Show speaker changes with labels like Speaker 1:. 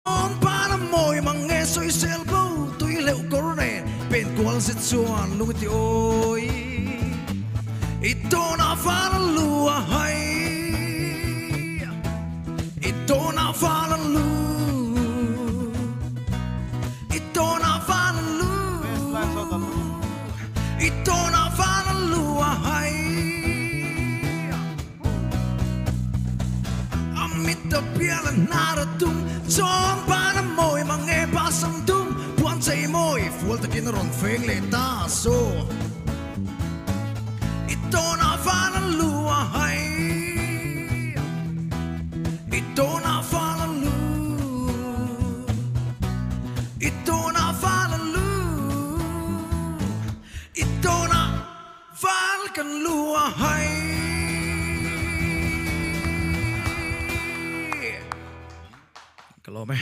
Speaker 1: Pana moi mang nghe soi sel bo tui leu kor nen pen kwal zet chuan lung ti oi itona fala lua hai itona fala lu itona fala lu itona fala lua hai amit a piala nara tum chon pana moi mang nghe pa sang tum puan chei moi fual takin ron feng le ta so itona fala lua hai itona fala lu itona fala lu itona fal kan lua hai. Kalome.